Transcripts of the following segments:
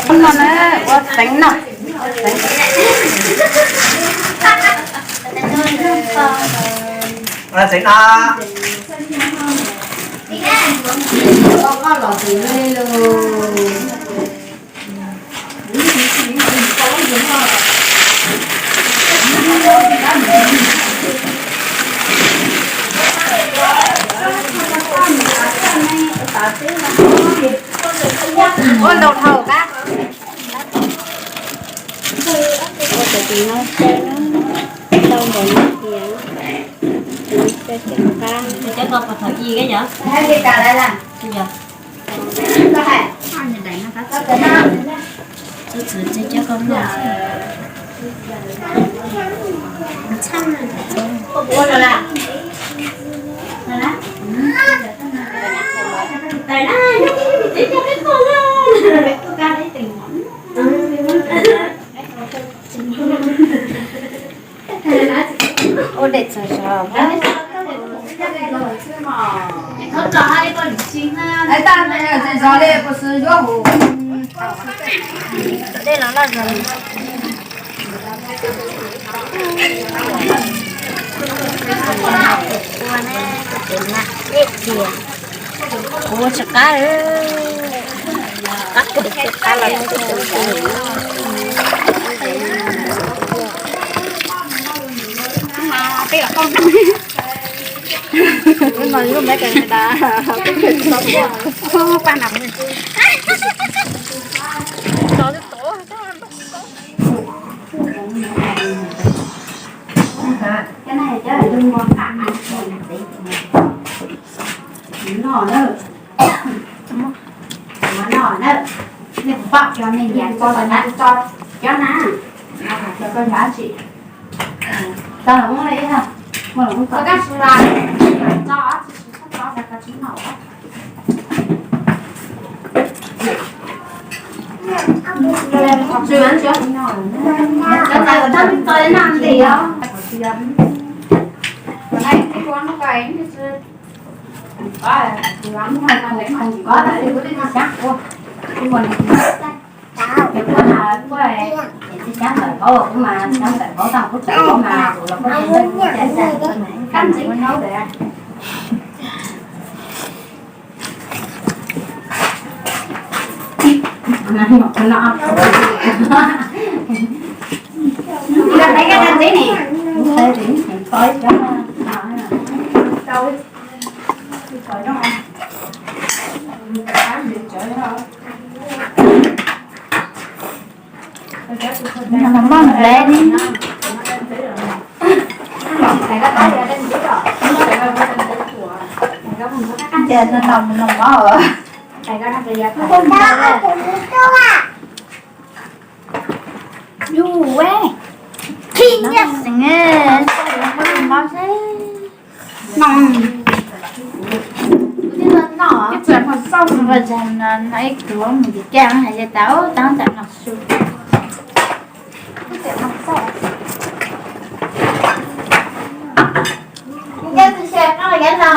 Ub no na, ua tseev no. Ua tseev no. Koj los tsev lawm. Ua ntau dhau kab. Ua tau tim no, ntau ntau no tias, cov qab. Cov ko puas thaum i kab yog? Tus txwv tsis cov ko no. Txhaj. Ua dej txog zog. Ua dej txog zog li puas xwb yuav hu. Dej los loj zog. Ua ne, ua dej tiag. Kuv ua tsis qab, tsis qab, kuv tsis qab los. Ub no lub me kas tas. Cov no cov lus muag qab no na. Mas no na, nej kuv pom cov me niam tso tawm na, tso cov na, cov ko yog tsis tso los muab li ib tag, muab los muab tso kab tsis la, tso tsis tso tso tsis no. Tsis tso tso no nti os. Noj mov lawm ne. Ces noj noj mov. Yus, khib nyiab xeem, noj mov seb. Noj, ib txwm hmo xauj mus ua zag no, no ib tug mus tim kaj hais tias tau tau ntawm no su. Cov txi xia qab los yav no,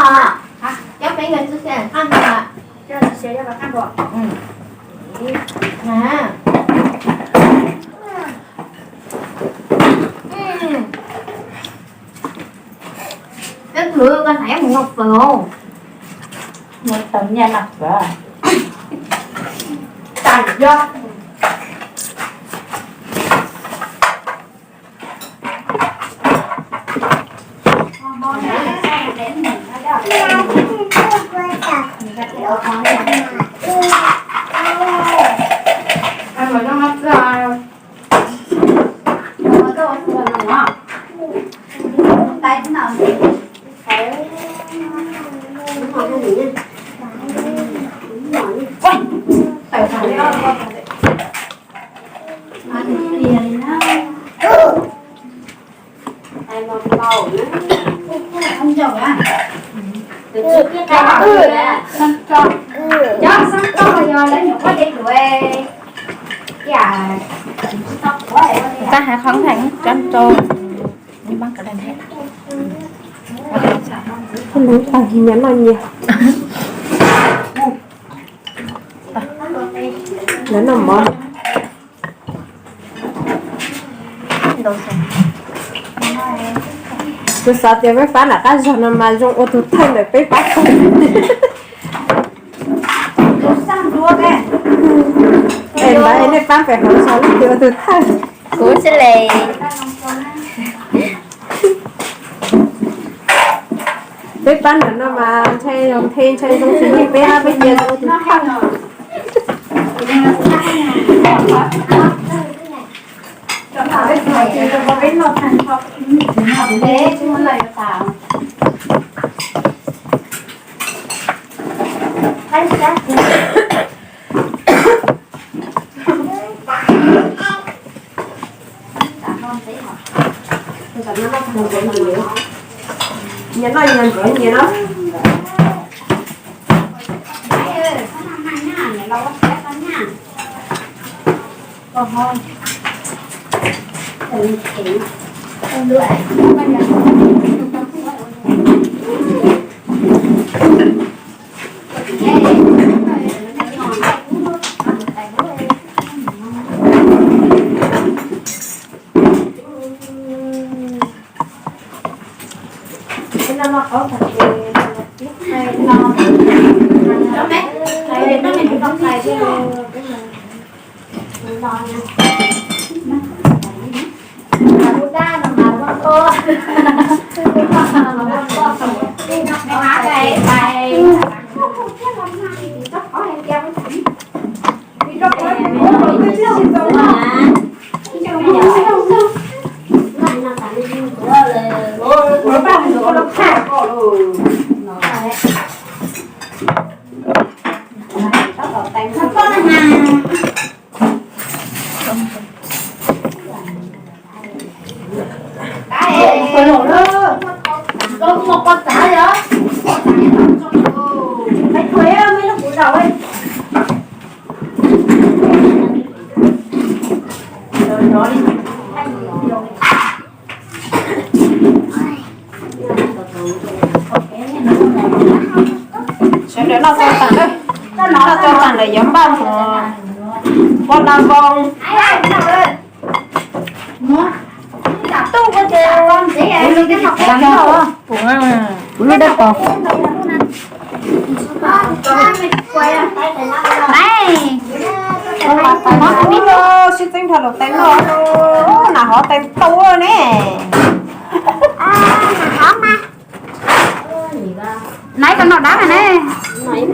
cov peb nkawd txi xia qab no, cov txi xia yog los qab npua. Peb kwv koj hnav mus noj fawm os. Mus tau nyiaj noj fawm. Tas yog. Cov xab toj yog lawv nyuam qhuav de lus. Tab hais qhov pheej cov rau, mab ka dej thiab. Nyias noj nyias. Lawv noj mov. Kuv xav tias peb pab nram qab zog no mas zoo ua tus thawj ntawm peb pab. Es ntawd nej pab pem hauv zog leej twg ua tus thawj? Kuv xwb les. Peb pab ntawm no mas ntshai zoo, ntshai zoo tsis yeej peb, peb cia ua tus thawj. Nyias noj nyias ntxuav nyias na. Sawv daws noj tau tas lawm, noj tau tas lawm yuav npaj mus ua nas npoo. Kuv lub dab pos. Sib txeeb dhau lus tes no, nas hov tes tu ne. Naiv koj noj dab ne. Ib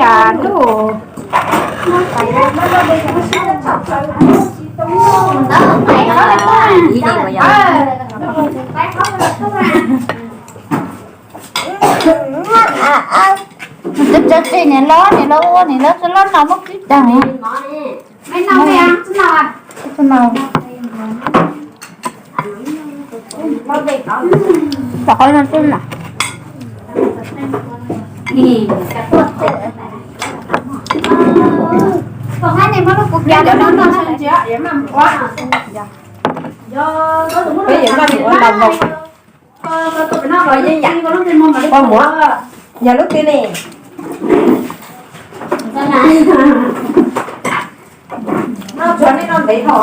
yam lub. Tso tso tso niam loj, niam loj ua niam loj xwb los no muab kib tag. Tom qab no xwb na. Peb yuav noj mus ua ntaus nkaus. Ua muam, yog lub twg ne? Noj tsuag nej noj ntev dhau.